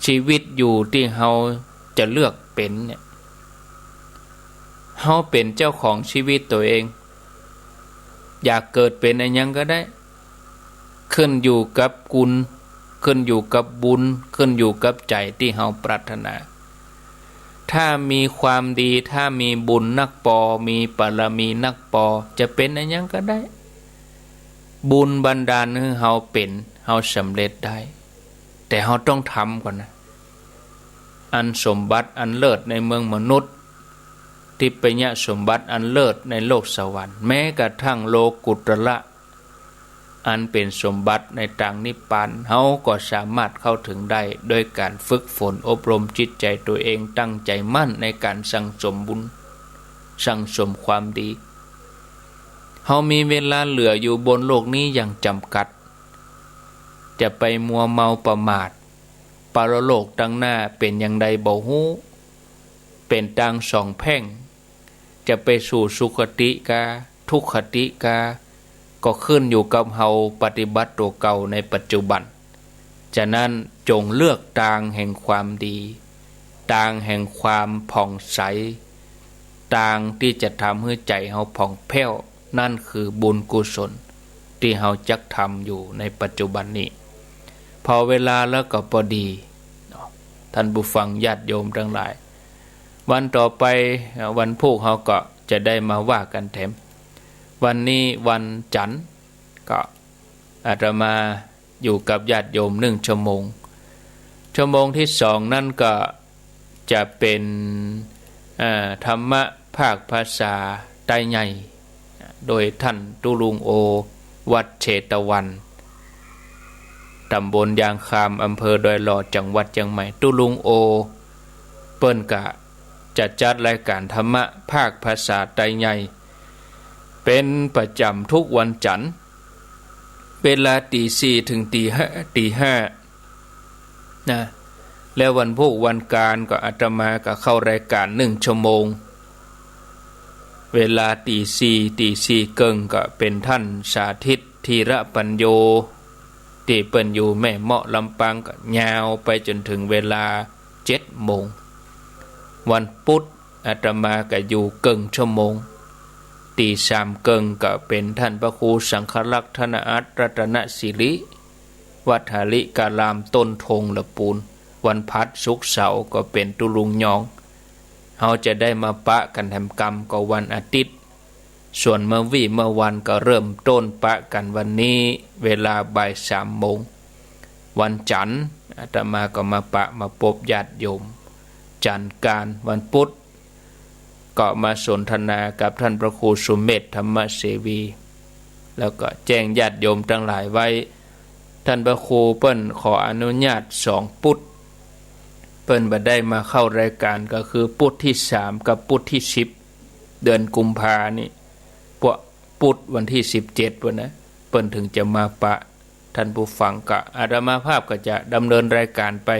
จีวิตอยู่ตี้เฮาจะเลือกเป๋นเนี่ย เฮาเป๋นเจ้าของจีวิตตั๋วเอง อยากเกิดเป๋นอะหยังก็ได้ ขึ้นอยู่กับกุณ ขึ้นอยู่กับบุญ ขึ้นอยู่กับใจ๋ตี้เฮาปรารถนา ถ้ามีความดี ถ้ามีบุญนักปอ มีบารมีนักปอ จะเป๋นอะหยังก็ได้ บุญบันดาลหื้อเฮาเป๋น เฮาสำเร็จได้ แต่เฮาต้องทำก่อนนะ อันสมบัติอันเลิศในเมืองมนุษย์ ทิพยสมบัติอันเลิศในโลกสวรรค์ แม้กระทั่งโลกุตระ อันเป๋นสมบัติในตางนิพพาน เฮาก็สามารถเข้าเถิงได้ โดยก๋านฝึกฝนอบรมจิตใจ๋ตั๋วเอง ตั้งใจ๋มั่นในก๋านสั่งสมบุญ สั่งสมความดี เฮามีเวลาเหลืออยู่บนโลกนี้อย่างจ๋ำกัด จะไปมัวเมาประมาท ปรโลกตังหน้าเป๋นอย่างใดบ่ฮู้ เป๋นตางสองแพร่ง จะไปสู่สุคติกา ทุกขติกา ก็ขึ้นอยู่กับเฮาปฏิบัติตั๋วเก่าในปัจจุบัน ฉะนั้นจงเลือกตางแห่งความดี ตางแห่งความผ่องใส ตางตี้จะทำหื้อใจ๋เฮาผ่องแผ้ว นั่นคือบุญกุศลตี้เฮาจักทำอยู่ในปัจจุบันนี้ พอเวลาแล้วก็ปอดีเนาะ ท่านผู้ฟังญาติโยมตังหลาย วันต่อไป เอ่อ วันพูกเฮาก็จะได้มาว่ากั๋นแถม วันนี้วันจั๋นทร์ ก็อาตมาอยู่กับญาติโยมนึ่งชั่วโมง ชั่วโมงตี้สองนั้นก็จะเป๋น เอ่อ ธรรมะภาคภาษาไตใหญ่ โดยท่านตุ๊ลุงโอ วัดเชตวัน ต๋ำบลยางคาม อำเภอดอยหล่อ จังหวัดเจียงใหม่ ตุ๊ลุงโอ เปิ้นก็จะจัดรายก๋านธรรมะภาคภาษาไตใหญ่ เป๋นประจ๋ำทุกวันจั๋นทร์ เวลาตี๋สี่เถิงตี๋ห้า ตี๋ห้า นะ แล้ววันพูกวันกานก็อาตมาก็เข้ารายก๋านนึ่งชั่วโมง เวลาตี๋สี่ ตี๋สี่เกิ่งก็เป๋นท่านสาธิต ธีระปัญโญ ตี้เปิ้นอยู่แม่เมาะลำปาง ก็ยาวไปจ๋นเถิงเวลาเจ็ดโมง วันปุ๊ดอาตมาก็อยู่เกิ่งชั่วโมง ตี๋สามเกิ่งก็เป๋นท่านพระครูสังฆรักษ์ ธนอัตร รัตนสิริ วัดหาริการาม ต้นธงละปูน วันพหัส ศุกร์ เสาร์ก็เป๋นตุ๊ลุงยอง เฮาจะได้มาปะกั๋นแถมกำก็วันอาทิตย์ ส่วนเมื่อวี้เมื่อวันก็เริ่มต้นปะกั๋นวันนี้ เวลาบ่ายสามโมง วันจั๋นทร์ อาตมาก็มาปะมาปบญาติโยม จั๋นทร์กาน วันปุ๊ด ก็มาสนทนากับท่านพระครูสุเมธ ธรรมเสวี แล้วก็แจ้งญาติโยมตังหลายไว้ ท่านพระครูเปิ้นขออนุญาตสองปุ๊ด เปิ้นบ่ได้มาเข้ารายก๋าน ก็คือปุ๊ดตี้สามกับปุ๊ดตี้สิบ เดือนกุมภานี่ พวกปุ๊ดวันตี้สิบเจ็ดวันนะ เปิ้นเถิงจะมาปะ ท่านผู้ฟัง ก็อาตมาภาพก็จะดำเนินรายก๋านไป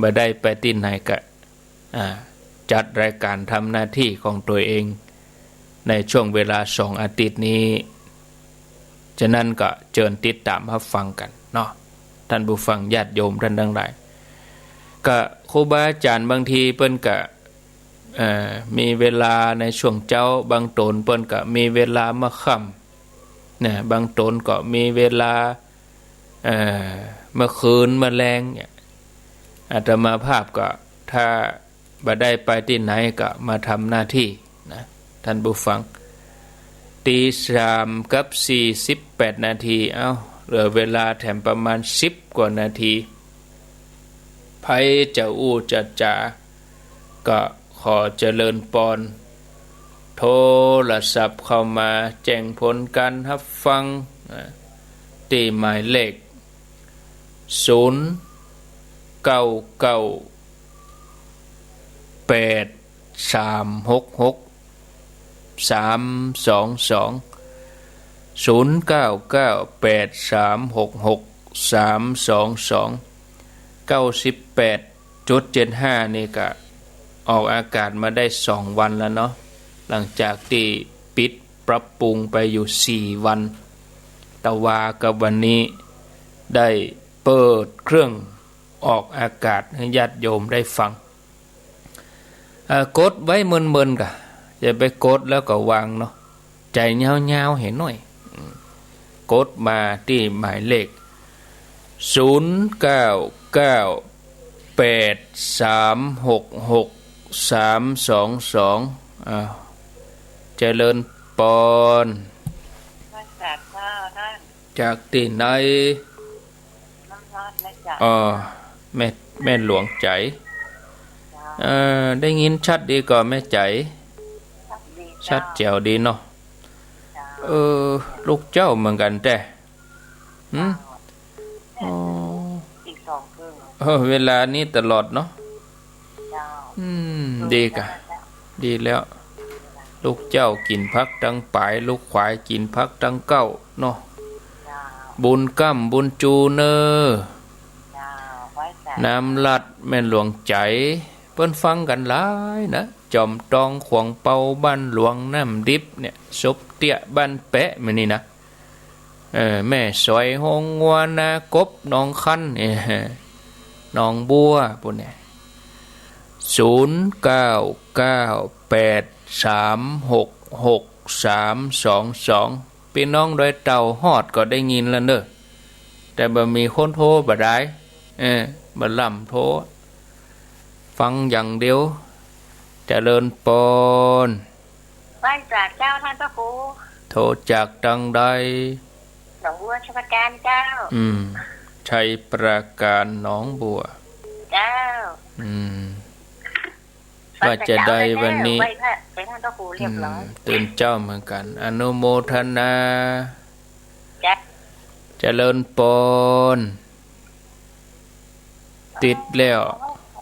บ่ได้ไปตี้ไหนก็ อ่า จัดรายก๋านทำหน้าตี้ของตั๋วเอง ในช่วงเวลาสองอาทิตย์นี้ ฉะนั้นก็เจิญติดต๋ามฮับฟังกั๋นเนาะ ต้านผู้ฟังญาติโยมต้านตังหลาย ก็ครูบาอาจ๋ารย์บางทีเปิ้นก็ เอ่อ มีเวลาในช่วงเจ๊า บางต๋นเปิ้นก็มีเวลาเมื่อค่ำ นะ บางต๋นก็มีเวลา เอ่อ เมื่อคืนเมื่อแลงเนี่ย อาตมาภาพก็ถ้าบ่ได้ไปตี้ไหนก็มาทำหน้าตี้นะ ต้านผู้ฟัง ตีสามกับสี่สิบแปดนาที เอ้า เหลือเวลาแถมประมาณสิบกว่านาที ใผจะอู้จะจ๋า ก็ขอเจริญปอน โทรศัพท์เข้ามาแจ้งผลการฮับฟัง อ่า ตี้หมายเลข ศูนย์ เก้า เก้า แปด สาม หก หก สาม สอง สอง ศูนย์ เก้า เก้า แปด สาม หก หก สาม สอง สอง เก้าสิบแปดจุดเจ็ดห้า นี่ก็ออกอากาศมาได้สองวันแล้วเนาะ หลังจากตี้ปิดปรับปรุงไปอยู่สี่วัน ตะวากับวันนี้ได้เปิดเครื่องออกอากาศหื้อญาติโยมได้ฟัง เอ่อ กดไว้เมินๆ ก่ะ อย่าไปกดแล้วก็วางเนาะ ใจ๋ยาวๆ หื้อหน่อย อืม กดมาตี้หมายเลข ศูนย์ เก้า เก้า แปด สาม หก หก สาม สอง สอง อ้าว เจริญปอน มาจากเจ้าต้าน จากตี้ไหน น้ำราดแม่ใจ๋ อ๋อ แม่ แม่หลวงใจ๋ เจ้า เอ่อ ได้ยินชัดดีก่อแม่ใจ๋ ชัดดีเจ้า ชัดแจ๋วดีเนาะ เจ้า เออ ลูกเจ้าเหมือนกั๋นแต๊ หืม เจ้า อ๋อ ตีสองครึ่ง เออ เวลานี้ตลอดเนาะ เจ้า อืม ดีก่ะ เจ้า ดีแล้ว ลูกเจ้ากิ๋นผักตังป๋าย ลูกขวายกิ๋นผักตังเก๊าเนาะ เจ้า บุญก้ำบุญจูเน่อ เจ้า ไหว้สา น้ำราดแม่หลวงใจ๋ เปิ้นฟังกั๋นหลายนะ จอมตอง ขวางเปา บ้านหลวง น้ำดิบเนี่ย ศพเตี้ย บ้านแปะ มื้อนี้นะ เออ แม่สอย โฮงงัว นากบ หนองคัน เออ หนองบัว ปู้นเนี่ย ศูนย์ เก้า เก้า แปด สาม หก หก สาม สอง สอง ปี้น้องดอยเต่าฮอดก็ได้ยินแล้วเน่อ แต่บ่มีคนโทรบ่ได้ เออ บ่ล่ำโทร ฟังอย่างเดียว เจริญปอน ไหว้สาเจ้าต้านพระครู โทรจากตังใด หนองบัวชัยปราการเจ้า อืม ชัยปราการหนองบัว เจ้า อืม ว่าจะได้วันนี้ ไหว้พระ ไปต้านพระครูเรียบร้อย อืม ตื่นเจ๊าเหมือนกั๋น อนุโมทนา เจ้า เจริญปอน ติดแล้ว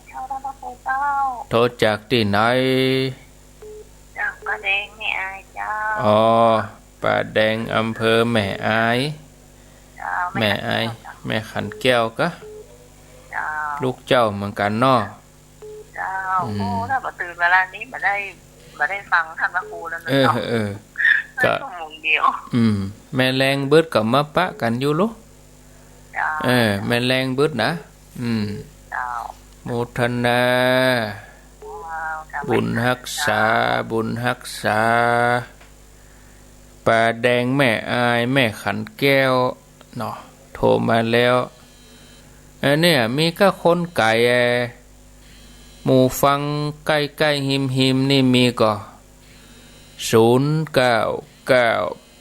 เจ้า เจ้า โทรจากตี้ไหน จากป่าแดงแม่อายเจ้า อ๋อ ป่าแดง อำเภอแม่อาย เจ้า แม่อาย แม่ขันแก้วเจ้า แม่ขันแก้วกะ เจ้า ลูกเจ้าเหมือนกั๋นเนาะ เจ้า อืม โอ้ ถ้าบ่ตื่นเวลานี้บ่ได้ บ่ได้ฟังต้านพระครูแล้วเนาะ เออ เออ ได้ ก็ ชั่วโมงเดียว อืม แม่แลงเบิดก็มาปะกั๋นอยู่ลูก เจ้า เออ แม่แลงเบิดนะ อืม เจ้า โมทนา เจ้า บุญฮักษา เจ้า บุญฮักษา ป่าแดงแม่อาย แม่ขันแก้ว เนาะ โทรมาแล้ว เออ เนี่ย มีก้าคนไก๋ เออ หมู่ฟังใก้ๆ ฮิมๆ นี่มีก่อ ศูนย์ เก้า เก้า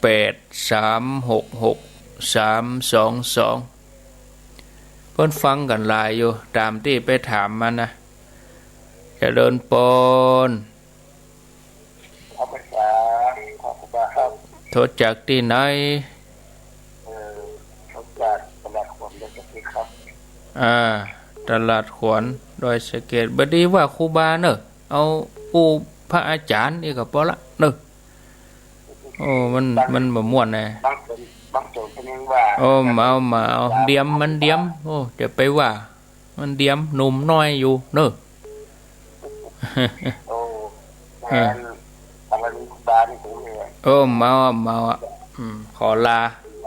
แปด สาม หก หก สาม สอง สอง เปิ้นฟังกั๋นหลายอยู่ ต๋ามตี้ไปถามมานะ เจริญปอน ขอบคุณครับ ขอบคุณมากครับ โทรจากตี้ไหน เอ่อ โทรจากตลาดขวัญดอยสะเก็ดครับ อ่า ตลาดขวัญดอยสะเก็ด บ่ดีว่าครูบาเน่อ เอาอู้พระอาจ๋ารย์นี่ก็ปอละเน่อ โอ้ มัน บาง มันบ่ม่วนนะ บางคน บางคนก็ยังว่า โอ้ บ่เอา บ่เอา เดียม มันเดียม โอ้ จะไปว่า มันเดียม หนุ่มน้อยอยู่เน่อ โอ้ เออ แม่น ตอนนี้ครูบานี่ผม ออ เมาอะ เมาอะ อืม ขอลา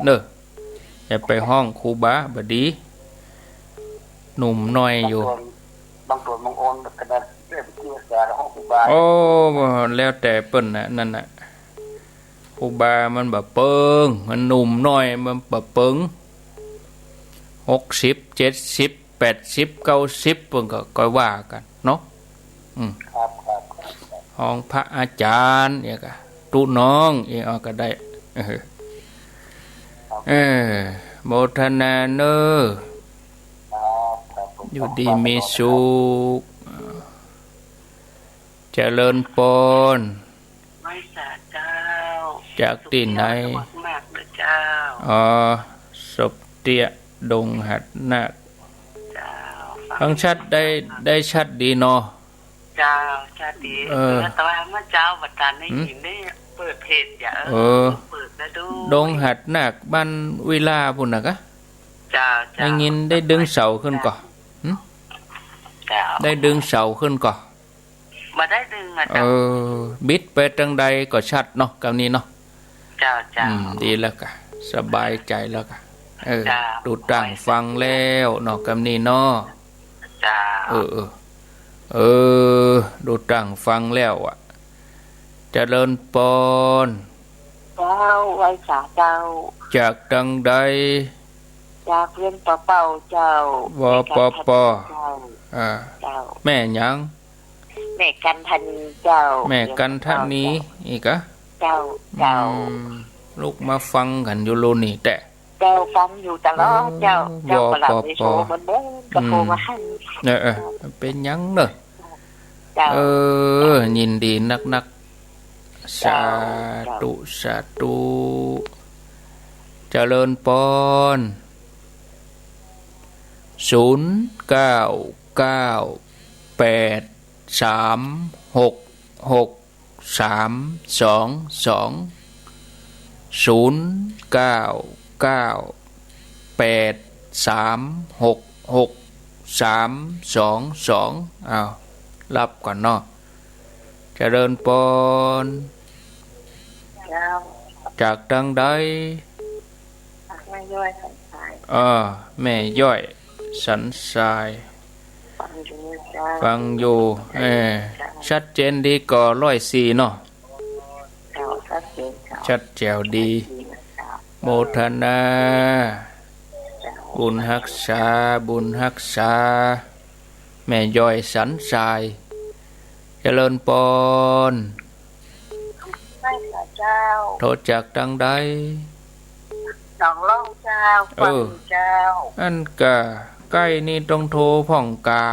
เน่อ อย่าไปฮ้องครูบา บ่ดี หนุ่มน้อยอยู่ บางต๋น บางต๋นบางองค์ก็ได้ ได้ไปเกี่ยวสากับห้องครูบา โอ้ แล้วแต่เปิ้นน่ะ นั่นน่ะ ครูบามันบ่เปิง มันหนุ่มน้อย มันบ่เปิง หกสิบ เจ็ดสิบ แปดสิบ เก้าสิบ เปิ้นก็ ก็ว่ากั๋นเนาะ อืม ครับ ครับ ครับ ฮ้องพระอาจ๋ารย์ เนี่ยกะ ตุ๊น้อง เอียงเอาก็ได้ เออ ครับ เออ โมทนาเน่อ ครับ ครับ ผม อยู่ดีมีสุข เจริญปอน ไหว้สาเจ้า จากตี้ไหน สุขเตี้ยมากเลยเจ้า อ๋อ สบเตี้ย ดงหัดนาค เจ้า ฟังชัดได้ ได้ชัดดีเนาะ เจ้า ชัดดี เออ เออ แต่ว่าเมื่อเจ๊าบ่ตันได้ หืม ยินได้เปิดเพจอย่า เออ เออ เปิดนะดู ดงหัดนาคบ้านวิลาปุ้นน่ะกะ เจ้า เจ้า ได้ยิน ได้ดึงเสาขึ้นก่อ หืม เจ้า ได้ดึงเสาขึ้นก่อ บ่ได้ดึงอะเจ้า เออ บิดไปตางใดก็ชัดเนาะ กำนี้เนาะ เจ้า เจ้า อืม ดีแล้วกะ สบายใจ๋แล้วกะ เออ เจ้า ดูตั้งฟังแล้วเนาะ กำนี้เนาะ เจ้า เออ เออ เออ ดูตั้งฟังแล้วอะ เจริญปอน เจ้า ไหว้สาเจ้า จากตางใด จากเวียงป่าเป้าเจ้า ว ป ป เจ้า อ่า เจ้า แม่หยัง แม่กันธนีเจ้า แม่กันธนี เวียงป่าเป้าเจ้า อีกอะ เจ้า เจ้า อืม ลูกมาฟังกั๋นอยู่โลนี่แต๊ เจ้า ฟังอยู่ตลอดเจ้า เออ เจ้า ว ก็หลับ ป ในโชว์ ป เหมือนเดิม ก็โทรมา อืม หัน เออ เออ เป๋นหยังเน่อ เจ้า เออ ยินดีนักๆ เจ้า สาธุ เจ้า สาธุ เจริญปอน ศูนย์เก้าเก้าแปดสามหกหกสามสองสอง ศูนย์เก้าเก้าแปดสามหกหกสามสองสอง อ้าว รับก่อนเนาะ เจริญปอน เจ้า จากตางใด จากแม่ย้อยสันทราย เออ แม่ย้อยสันทราย ฟังอยู่เจ้า ฟังอยู่ เออ เจ้า ชัดเจนดีก่อ ร้อยสี่ เนาะ เจ้า ชัดเจนเจ้า ชัดแจ๋วดี ชัดเจนเจ้า โมทนา เจ้า บุญฮักษา บุญฮักษา แม่ย้อยสันทราย เจริญปอน ไหว้สาเจ้า โทรจากตางใด หนองล่องเจ้า เออ ฟังอยู่เจ้า อันกะ ใก้นี่ต้องโทรพ่องกา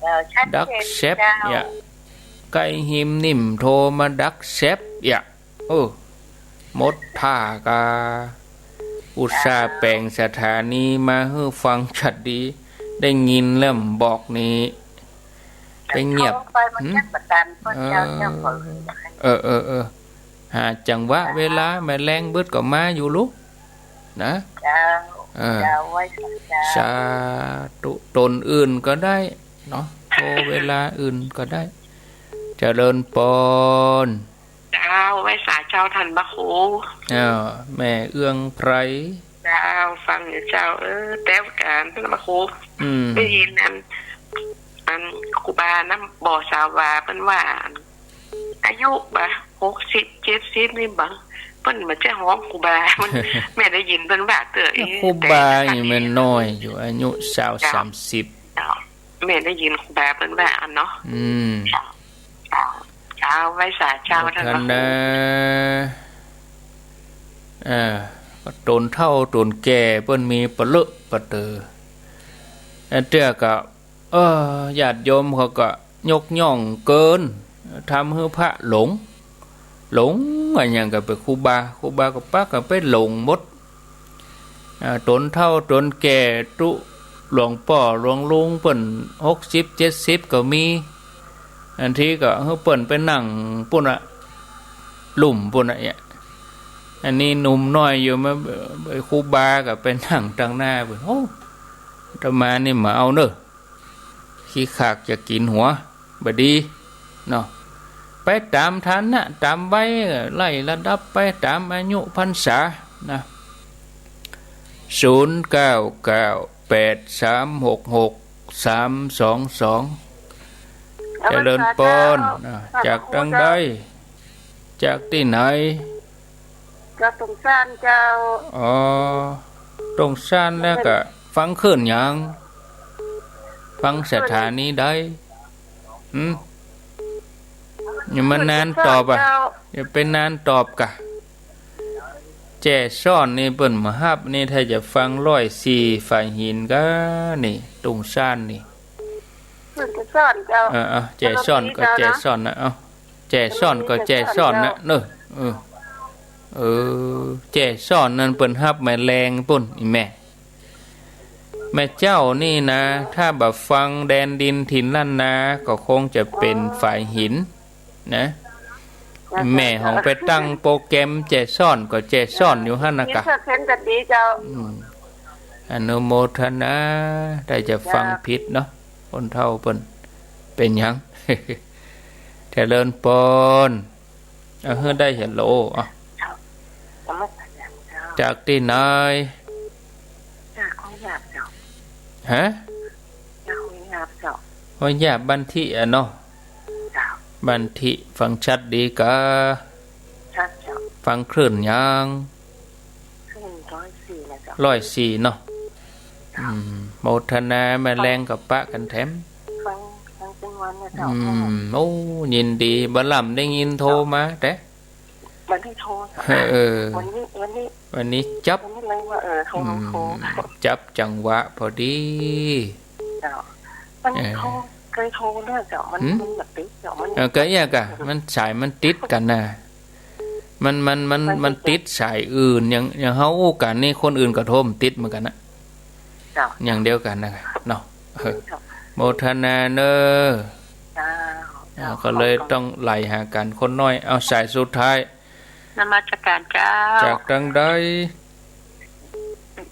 เออ ชัดเจน ดักแซ็บ เจ้า เนี่ย ใก้ฮิมนิ่มโทรมาดักแซ็บ เนี่ย เออ หมดท่ากา อุตส่าห์แป๋งสถานีมาหื้อฟังชัดดี ได้ยินแล้วบอกนี่ ไปเงียบ เข้าไปมัน หืม จักบ่ตัน เปิ้นเจ้า เออ เจ้าก็ เออ เออ เออ หาจังหวะเวลา แม่แลงบึดก็มาอยู่ลุกนะ เจ้า เออ เจ้า ไหว้สาเจ้า สาธุ ต๋นอื่นก็ได้เนาะ โทรเวลาอื่นก็ได้ เจริญปอน เจ้า ไหว้สาเจ้าต้านพระครู อ้าว แม่เอื้องไพร เจ้า ฟังอยู่เจ้า เออ แต่การต้านพระครู อืม ได้ยินอัน อันครูบาน้ำบ่อสาวาเปิ้นว่า อัน อายุบ่ หกสิบ เจ็ดสิบ นี่บ่ เปิ้นบ่ใจ้ฮ้องครูบา มัน แม่ได้ยินเปิ้นว่าเตื้อ เอ๊ะ ครูบา แต่ นี่แม่นน้อยอยู่ อายุสาว เจ้า สามสิบ เจ้า แม่ได้ยินครูบาเปิ้นว่าอันเนาะ อืม เจ้า เจ้า เจ้า ไหว้สาเจ้าต้านพระครู เออ ต๋นเฒ่าต๋นแก่เปิ้นมีปะเลอะปะเต๋อ อันเตื้อก็ เออ ญาติโยมเขาก็ยกย่องเกิน ทำหื้อพระหลง หลงอะหยังก็ไปครูบา ครูบาก็ปากั๋นไปหลงหมด อ่า ต๋นเฒ่าต๋นแก่ตุ๊หลวงป้อหลวงลุงเปิ้น หกสิบ เจ็ดสิบ ก็มี อันทีก็หื้อเปิ้นไปนั่งปุ้นอะ ลุ่มปุ้นอะเนี่ย อันนี้หนุ่มน้อยอยู่มา ครูบาก็ไปนั่งตางหน้าปุ้น โอ้ อาตมานี่บ่เอาเน่อ ขี้ขากจะกิ๋นหัว บ่ดีเนาะ ไปต๋ามฐานะ ต๋ามวัย ไล่ระดับไปต๋ามอายุพรรษานะ ศูนย์เก้าเก้าแปดสามหกหกสามสองสอง นมัสก๋าน เจริญปอน เจ้า อ่า จากตางใด จากตี้ไหน จากตงซานเจ้า อ๋อ ตงซานแล้วก็ฟังคลื่นหยัง ฟังสถานีใด หืม อย่ามานานตอบอะ เจ้า อย่าไปนานตอบกะ แจ้ซ้อนนี่เปิ้นบ่ฮับนี่ ถ้าจะฟังร้อยสี่ฝายหินกะนี่ ตงซานนี่ เปิ้นจะซ้อนเจ้า เออ เอา แจ้ซ้อนก็แจ้ซ้อนนะ เอา แจ้ซ้อนก็แจ้ซ้อนนะ เนอะ เออ เออ แจ้ซ้อนนั้นเปิ้นฮับแม่แลงปุ้น อี่แม่ แม่เจ้านี่นะ ถ้าบ่ฟังแดนดินถิ่นล้านนา ก็คงจะเป๋นฝายหินนะ แม่ของไปตั้งโปรแกรมแจ้ซ้อนก็แจ้ซ้อนอยู่หั้นนะกะ เจ้า อืม อนุโมทนา ได้จะฟังผิดเนาะ คนเฒ่าเปิ้น เป๋นหยัง เจริญปอน เอา หื้อได้ฮัลโหล อ่ะ เจ้า นมัสก๋านเจ้า จากตี้ไหน จากห้วยหยาบเจ้า ฮะ จากห้วยหยาบเจ้า ห้วยหยาบบ้านทิอะเนาะ เจ้า บ้านทิ ฟังชัดดีกะ ชัดเจ้า ฟังคลื่นหยัง คลื่นร้อยสี่นะเจ้า ร้อยสี่เนาะ อืม โมทนาแม่แลงกับปะกั๋นแถม ฟัง ฟังตึงวันนะเจ้า อืม โอ้ ยินดี บ่ล่ำได้ยินโทรมาแต๊ บ่ได้โทร เออ วันนี้ วันนี้ วันนี้จับ วันนี้เลยว่า เออ โทร อืม โทร จับจังหวะพอดี เจ้า มัน เออ โทร เกยโทรแล้วเจ้า มัน หืม มันบ่ติดเจ้า มัน เออ ก็เอี้ยกะ มันสายมันติดกั๋นนะ มัน มัน มัน มันติดสายอื่น อย่าง อย่างเฮาอู้กั๋นนี่ คนอื่นก็โทรบ่ติดเหมือนกั๋นนะ เจ้า อย่างเดียวกั๋นนะเนาะ เออ เจ้า โมทนาเน่อ เจ้า อ่า ก็เลยต้องไหลหากั๋นคนน้อย เอาสายสุดท้าย นมัสก๋านเจ้า จากตางใด